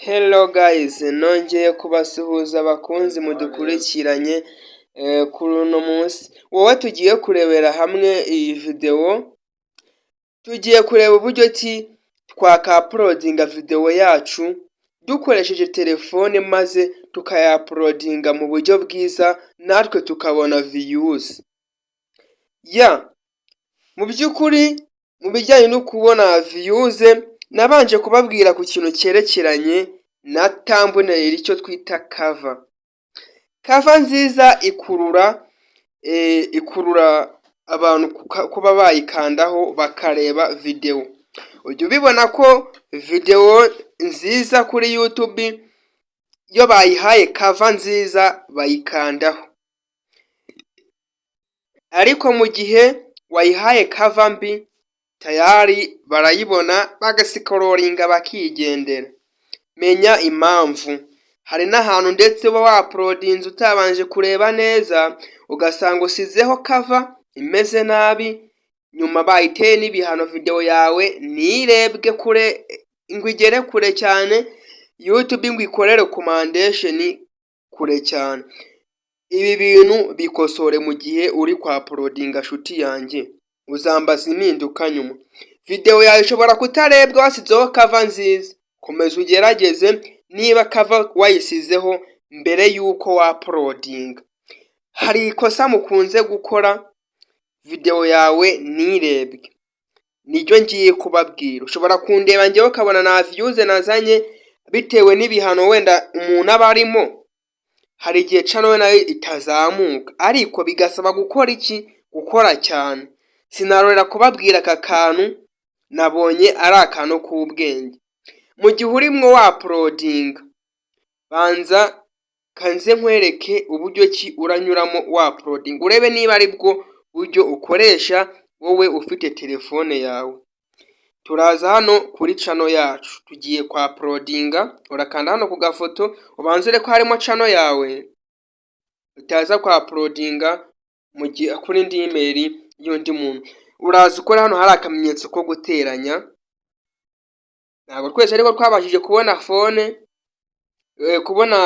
Hello guys, nongeye kubasuhuza abakunzi mudukurikiranye kuri uno munsi. Wowe tugiye kurebera hamwe iyi video, tugiye kureba uburyo ki twakauploadinga video yacu dukoresheje telefone, maze tukayauploadinga mu buryo bwiza, natwe tukabona views. Ya mu by'ukuri, mu bijyanye no kubona views, nabanje kubabwira ku kintu cyerekeranye na thumbnail, icyo twita cover. Cover nziza ikurura abantu kuba bayikandaho bakareba video. Ujya ubibona ko video nziza kuri YouTube, iyo bayihaye cover nziza bayikandaho, ariko mu gihe wayihaye cover mbi, tayari barayibona bagascrollinga bakigendera. Menya impamvu. Hari n'ahantu ndetse uba wauploadinze utabanje kureba neza, ugasanga usizeho cover imeze nabi, nyuma bayiteye n'ibihano, video yawe ntirebwe kure ngo igere kure cyane, YouTube ngo ikore recommendation kure cyane. Ibi bintu bikosore mu gihe uri kwauploadinga, shuti yanjye, uzambaza impinduka nyuma. Video yawe ishobora kutarebwa wasizeho cover nziza. Komeza ugerageze niba cover wayisizeho mbere y'uko wauploadinga. Hari ikosa mukunze gukora, video yawe ntirebwe, niryo ngiye kubabwira. Ushobora kundeba njyewe ukabona nta views nazanye, bitewe n'ibihano wenda umuntu aba arimo. Hari igihe channel nayo itazamuka, ariko bigasaba gukora iki? Gukora cyane. Sinarorera kubabwira aka kantu nabonye ari akantu k'ubwenge. Mu gihe urimwo wauploadinga, banza kanze nkwereke uburyo ki uranyuramo wauploadinga, urebe niba ari bwo buryo ukoresha wowe ufite telefone yawe. Turaza hano kuri channel yacu, tugiye kwa uploadinga. Urakanda hano ku gafoto, ubanze urebe ko harimo channel yawe, utaza kwa uploadinga mu gihe kuri indi email y'undi muntu. Uraza ukora hano hari akamenyetso ko guteranya. Ntabwo twese ariko twabashije kubona phone, kubona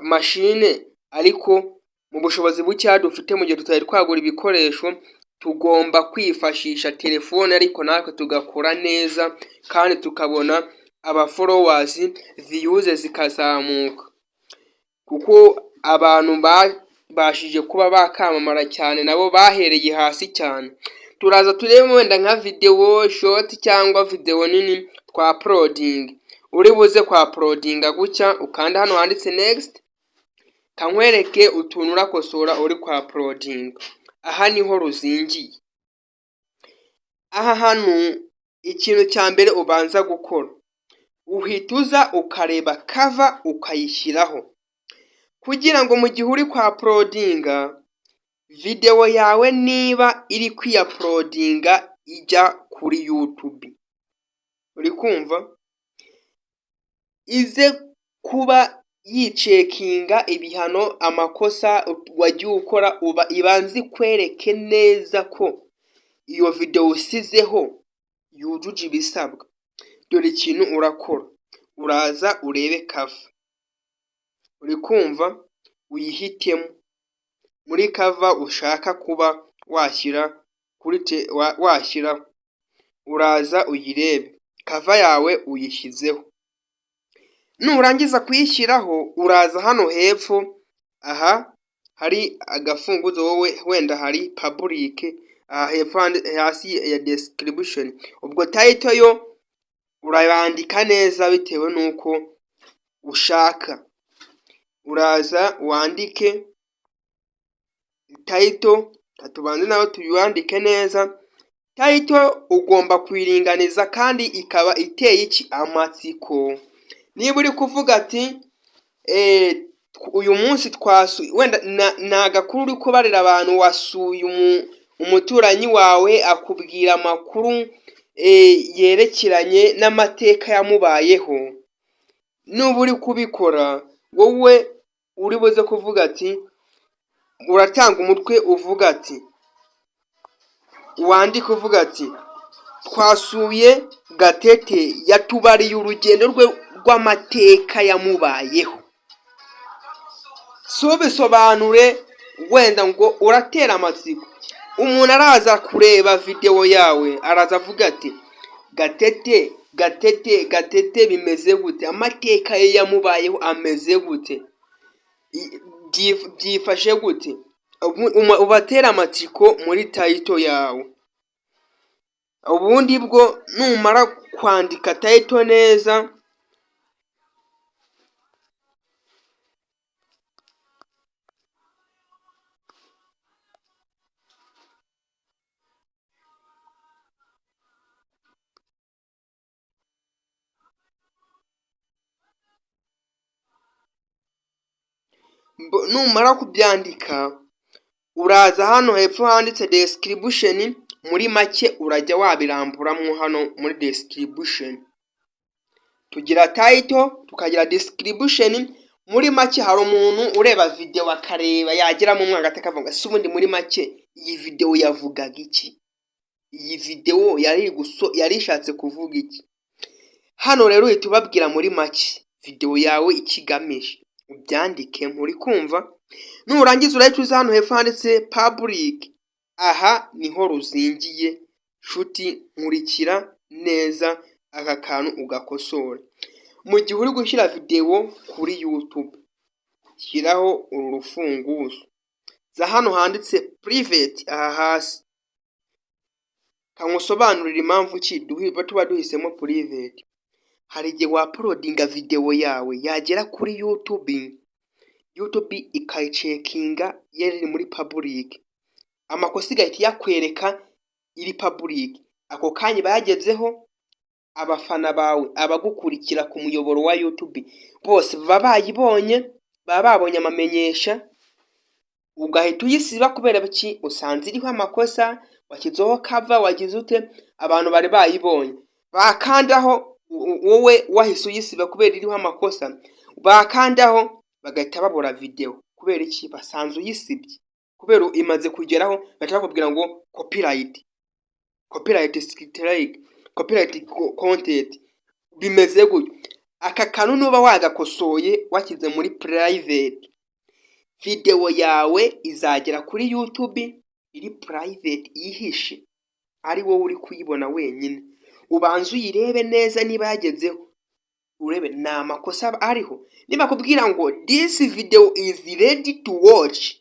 mashine, ariko mu bushobozi bukeya dufite, mu gihe tutari twagura ibikoresho, tugomba kwifashisha telefone, ariko natwe tugakora neza kandi tukabona aba followers, views zikazamuka, kuko abantu babashije kuba bakamamara cyane nabo bahereye hasi cyane. Turaza turebe wenda nka video short cyangwa video nini twa uploadinga. Uri buze kwa uploadinga gutya, ukanda hano handitse next. Kankwereke utuntu urakosora uri kwa uploadinga. Aha niho ruzingiye. Aha hantu, ikintu cya mbere ubanza gukora, uhita uza ukareba cover ukayishyiraho, kugira ngo mu gihe uri kwa uploadinga video yawe, niba iri kwiyauploadinga ijya kuri YouTube, uri kumva, ize kuba yicheckinga ibihano, amakosa wagiye ukora, uba ibanze ikwereke neza ko iyo video usizeho yujuje ibisabwa. Dore ikintu urakora: uraza urebe cover, uri kumva, uyihitemo muri cover ushaka kuba washyira kuri washyiraho. Uraza uyirebe, cover yawe uyishyizeho. Nurangiza kuyishyiraho, uraza hano hepfo aha hari agafunguzo. Wowe wenda hari public aha hepfo hasi ya description. Ubwo title yo urayandika neza bitewe n'uko ushaka. Uraza wandike title, tubanze nawe tuyandike neza. Title ugomba kuyiringaniza kandi ikaba iteye iki? Amatsiko. Niba uri kuvuga ati uyu munsi twasuye, wenda ni agakuru uri kubarira abantu, wasuye umuturanyi wawe akubwira amakuru yerekeranye n'amateka yamubayeho, nuba uri kubikora, wowe uri buze kuvuga ati, uratanga umutwe uvuga ati, wandike uvuga ati: "Twasuye Gatete, yatubariye urugendo rwe rwo rw'amateka yamubayeho. Si ubisobanure wenda ngo uratera amatsiko. Umuntu araza kureba videwo yawe, araza avuga ati: "Gatete, Gatete, Gatete bimeze gute? Amateka ye yamubayeho ameze gute? Byifashe gute?" Ubatera amatsiko muri title yawe. Ubundi bwo numara kwandika title neza, numara kubyandika, uraza hano hepfo handitse description. Muri make urajya wabiramburamo hano muri description. Tugira title, tukagira description. Muri make hari umuntu ureba videwo akareba, yageramo umwaka akavuga: "Ese ubundi muri make iyi videwo yavugaga iki? Iyi videwo yari ishatse kuvuga iki?" Hano rero uhita ubabwira muri make videwo yawe icyo igamije, ubyandike. Muri kumva? Nurangiza urahita uza hano hepfo handitse public. Aha niho ruzingiye, nshuti, nkurikira neza, aka kantu ugakosore. Mu gihe uri gushyira videwo kuri YouTube, shyiraho uru rufunguzo. Za hano handitse private, aha hasi. Kangusobanurire impamvu ki tuba duhisemo private. Hari igihe wauploadinga videwo yawe, yagera kuri YouTube, YouTube ikayicheckinga yari iri muri public, amakosa igahita iyakwereka iri public. Ako kanya iba yagezeho abafana bawe, abagukurikira ku muyoboro wa YouTube bose baba bayibonye, baba babonye amamenyesha, ugahita uyisiba. Kubera ki? Usanze iriho amakosa, washyizeho cover, wagize ute, abantu bari bayibonye, bakandaho, wowe wahise uyisiba kubera iriho amakosa, bakandaho bagahita babura videwo. Kubera iki? Basanze uyisibye. Kubera imaze kugeraho, bahita bakubwira ngo copyright, copyright strike, copyright content, bimeze gutyo. Aka kantu nuba wagakosoye, washyize muri private, videwo yawe izagera kuri YouTube iri private, yihishe, ari wowe uri kuyibona wenyine. Ubanze uyirebe neza niba yagezeho, urebe ni amakosa ariho. Nibakubwira ngo "This video is ready to watch",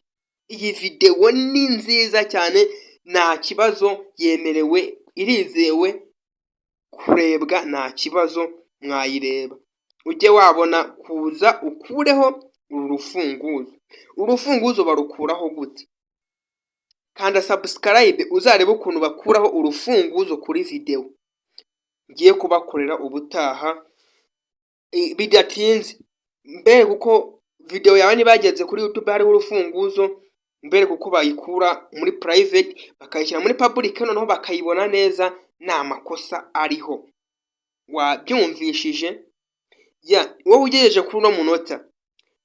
iyi videwo ni nziza cyane, nta kibazo, yemerewe, irizewe kurebwa, nta kibazo, mwayireba, ujye wabona kuza ukureho uru rufunguzo. Urufunguzo barukuraho gute? Kanda subscribe uzarebe ukuntu bakuraho urufunguzo kuri videwo ngiye kubakorera ubutaha bidatinze, mbere kuko videwo yawe niba yageze kuri YouTube hariho urufunguzo, mbere kuko bayikura muri private bakayishyira muri public, noneho bakayibona neza nta makosa ariho. Wabyumvishije? Ya wowe ugejeje kuri uno munota,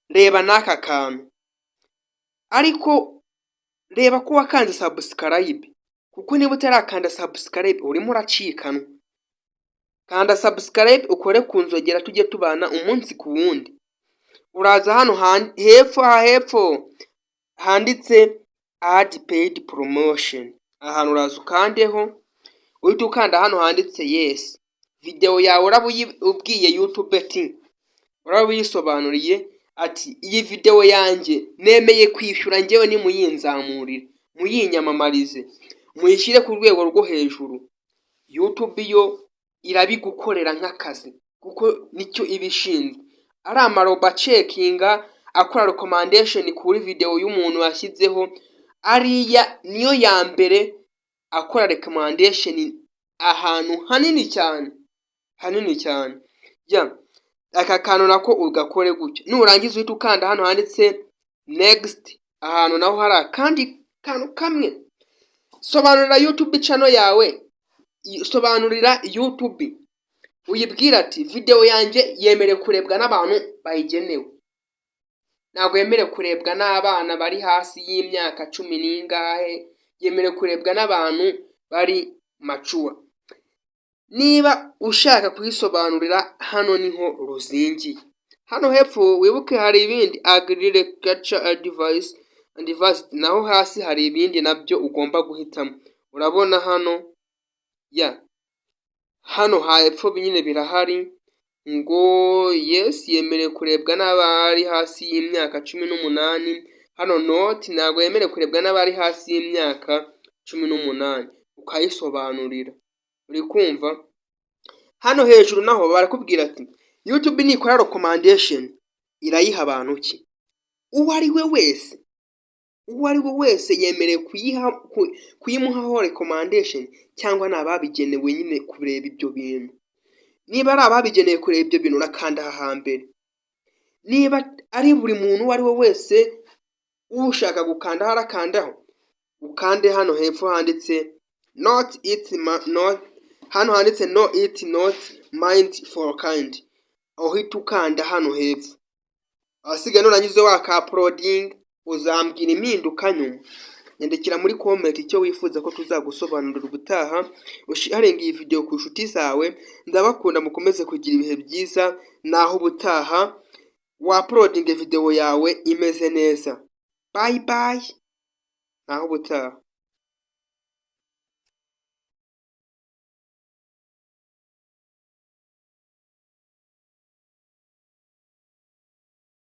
reba n'aka kantu, ariko reba ko wakanze subscribe, kuko niba utarakanda subscribe urimo uracikanwa. Kanda subscribe, ukore ku nzogera, tujye tubana umunsi ku wundi. Uraza hano hepfo, aha hepfo handitse add paid promotion, ahantu uraza ukandeho, uhita ukanda hano handitse yes. Videwo yawe uraba ubwiye YouTube ati, uraba uyisobanuriye ati: "Iyi videwo yanjye nemeye kwishyura njyewe, nimuyinzamurire, muyinyamamarize, muyishyire ku rwego rwo hejuru." YouTube yo irabigukorera nk'akazi, kuko nicyo iba ishinzwe. Ari amarobo acheckinga, akora recommendation kuri videwo y'umuntu washyizeho, ariya niyo ya mbere akora recommendation ahantu hanini cyane, hanini cyane. Ya aka kantu nako ugakore gutyo. Nurangiza uhita ukanda hano handitse next. Ahantu naho hari akandi kantu kamwe. Sobanurira YouTube channel yawe, sobanurira YouTube, uyibwira ati: "Videwo yanjye yemerewe kurebwa n'abantu bayigenewe, ntabwo yemerewe kurebwa n'abana bari hasi y'imyaka cumi n'ingahe, yemerewe kurebwa n'abantu bari mature." Niba ushaka kuyisobanurira, hano niho ruzingiye. Hano hepfo wibuke hari ibindi, agriculture advice and diversity, naho hasi hari ibindi nabyo ugomba guhitamo. Urabona hano ya hano hepfo nyine birahari ngo yes, yemerewe kurebwa n'abari hasi y'imyaka 18. Hano not, ntabwo yemerewe kurebwa n'abari hasi y'imyaka 18, ukayisobanurira. Uri kumva? Hano hejuru naho barakubwira ati: "YouTube nikora recommendation irayiha abantu ki?" Uwo ari we wese, uwo ari we wese yemerewe kuyiha, kuyimuhaho recommendation, cyangwa ni ababigenewe nyine kureba ibyo bintu? Niba ari ababigenewe kureba ibyo bintu, urakanda aha hambere. Niba ari buri muntu uwo ari we wese ushaka gukandaho arakandaho, ukande hano hepfo handitse not it not, hano handitse "No, it not meant for kids", uhita ukanda hano hepfo. Ahasigaye nurangiza waka uploading, uzambwira impinduka nyuma. Nyandikira muri comment icyo wifuza ko tuzagusobanurira ubutaha, usharinga iyi video ku nshuti zawe. Ndabakunda, mukomeze kugira ibihe byiza. Naho ubutaha, wa uploading video yawe imeze neza. Bye bye, naho ubutaha.